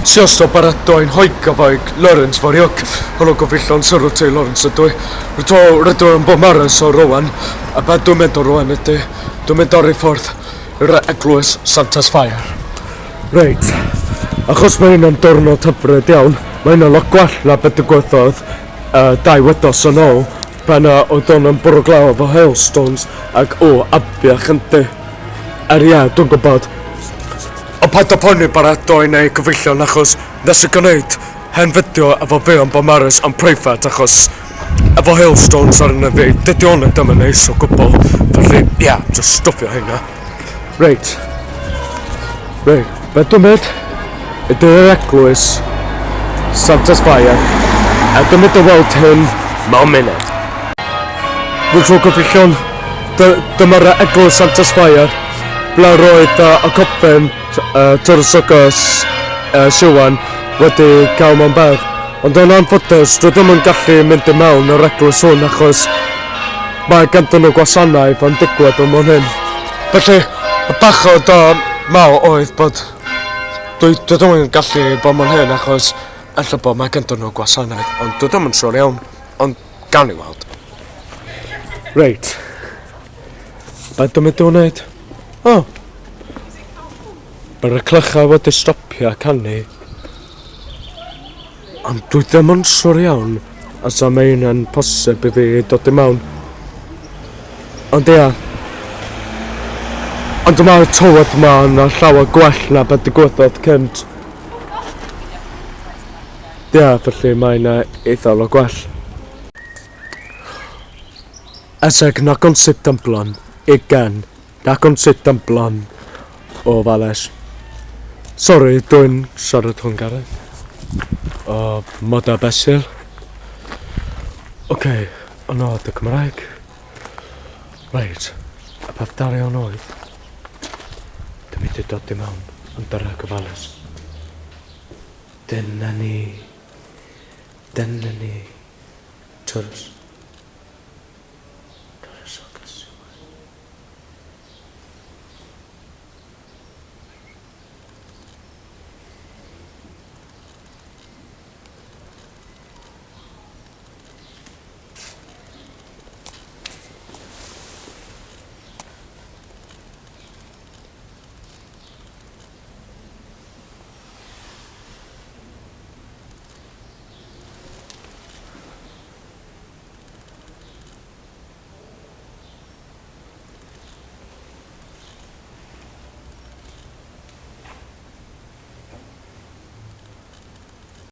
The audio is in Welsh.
Sios o baratoi'n hoigafag Lawrence Foriog. Helo gyfeillion, Sir T. Lawrence ydw i. Rydw, rydw yn Beaumaris o rwan, a be dwi'n mynd o rwan ydy, dwi'n mynd ar ei ffordd i'r eglwys Santes Fair. Reit, achos mae hynna'n diwrnod hyfryd iawn, mae hynna'n lot gwell na beth digwyddodd uh, dau wythnos yn ôl, pan uh, oedd o'n yn bwrw glaw efo hailstones ac o, afiach yndi. Er ie, dwi'n gwybod. Ond paid â poeni baratoi neu gyfeillion achos nes i gwneud hen fideo efo fi yn Beaumaris yn preifat achos efo hailstones arno fi dydy o'n ddim yn neis o gwbl felly ie yeah, just stwffio heina. Reit. Reit, be dwi'n mynd? Ydy'r eglwys Santes Fair a dwi'n mynd i weld hyn mewn munud. Rwy'n tro gyfeillion, dyma'r eglwys Santes Fair ble roedd y coffin Tywysoges Siwan wedi cael mewn bedd. Ond yn anffodus, dwi ddim yn gallu mynd i mewn yr eglwys hwn achos mae ganddyn nhw gwasanaeth yn digwydd yn fan hyn. Felly, y bachod o maw oedd bod dwi, dwi ddim yn gallu bod mewn hyn achos ella bod mae ganddyn nhw gwasanaeth, ond dwi ddim yn siŵr iawn, ond gawn ni weld. Reit. Be dwi'n mynd i wneud? O! Oh. Mae'r clychau wedi stopio canu. Ond dwi ddim yn siŵr iawn os am mae hynna'n posib i fi dod i mewn. Ond ia. Ond mae'r tywod ma yn llawer gwell na beth digwyddodd cynt. Ia, felly mae'n eitha lot gwell. Eseg nagon sut amblon, igen, nagon sut amblon o Fales. Sori, dwi'n siarad Hwngareg. O, moda besil. Oce, okay, yno dy Cymraeg. Reit, y peth darion oedd, dwi'n mynd i dod i mewn yn dyrra gofalus. Dyna ni. Dyna ni. Twrs.